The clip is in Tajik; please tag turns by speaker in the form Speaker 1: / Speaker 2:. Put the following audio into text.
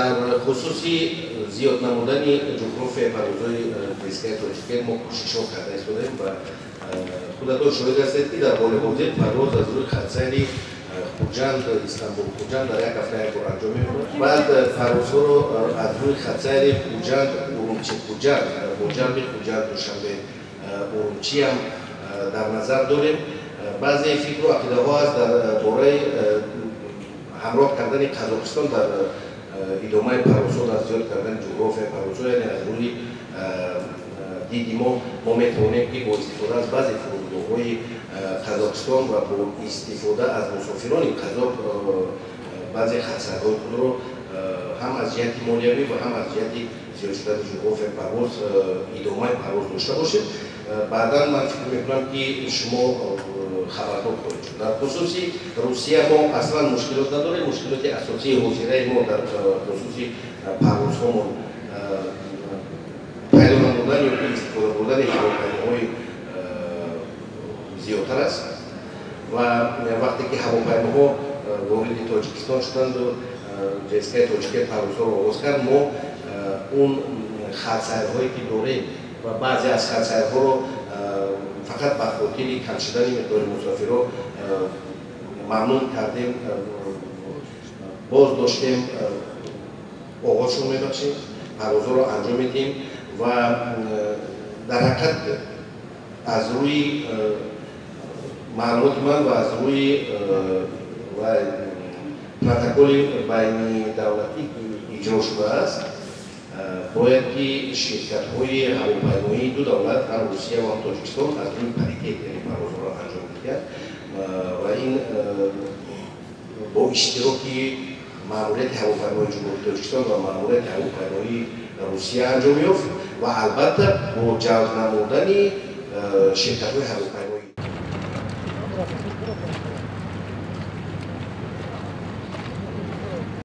Speaker 1: Дар хусуси зиёд намудани ҷуғрофияи парвозҳои ЖСК Тоҷикэйр мо кӯшишҳо карда истодаем ва худатон шоҳид ҳастед, ки дар ҳоли ҳозир парвоз аз рӯи хатсайри Хуҷанд, Истанбул, Хуҷанд дар як ҳафта як бор анҷом меёбад. Баъд парвозҳоро аз рӯи хатсайри Хуҷанд, Урумчи, Хуҷанд бо ҷалби Хуҷанд, Душанбе, Урумчиам дар назар дорем. Баъзе фикру ақидаҳо аст дар бораи ҳамроҳ кардани Қазоқистон дар идомаи парвозҳо, дар зиёд кардани ҷуғрофияи парвозҳо. Яъне аз рӯи диди мо метавонем, ки бо истифода аз баъзе фурудгоҳҳои Қазоқистон ва бо истифода аз мусофирони қазоқ баъзе хатсайрҳои худро ҳам аз ҷиҳати молиявӣ ва ҳам аз ҷиҳати зиёд шудани ҷуғрофияи парвоз идомаи парвоз дошта бошем. Баъдан ман фикр мекунам, ки шумо хабардор хоҳед шуд. Дар хусуси Русия мо аслан мушкилот надорем. Мушкилоти асосии ҳозираи мо дар хусуси парвозҳомон пайдо намудан ё ки истифода бурдани ҳавопаймоҳои зиёдтар аст. Ва вақте ки ҳавопаймоҳо вориди Тоҷикистон шуданду ЖСК Тоҷикэйр парвозҳоро оғоз кард, мо он хатсайрҳое ки дорем ва баъзе аз хатсайрҳоро фақат ба хотири кам шудани миқдори мусофирҳо мамнун кардем, боз доштем, оғозшон мебахшем, парвозҳоро анҷом медиҳем. Ва дар ҳақиқат аз рӯи маълумоти ман ва аз рӯи протоколи байнидавлатӣ, ки иҷро шудааст, бояд ки ширкатҳои ҳавопаймоии ду давлат, ҳам Русия ва ҳам Тоҷикистон, аз рӯи паритет, яъне парвозҳоро анҷом диҳад. Ва ин бо иштироки маъмурияти ҳавопаймоии Ҷумҳурии Тоҷикистон ва маъмурияти ҳавопаймоии Русия анҷом ёфт ва албатта бо ҷалб намудани ширкатҳои ҳавопаймоӣ.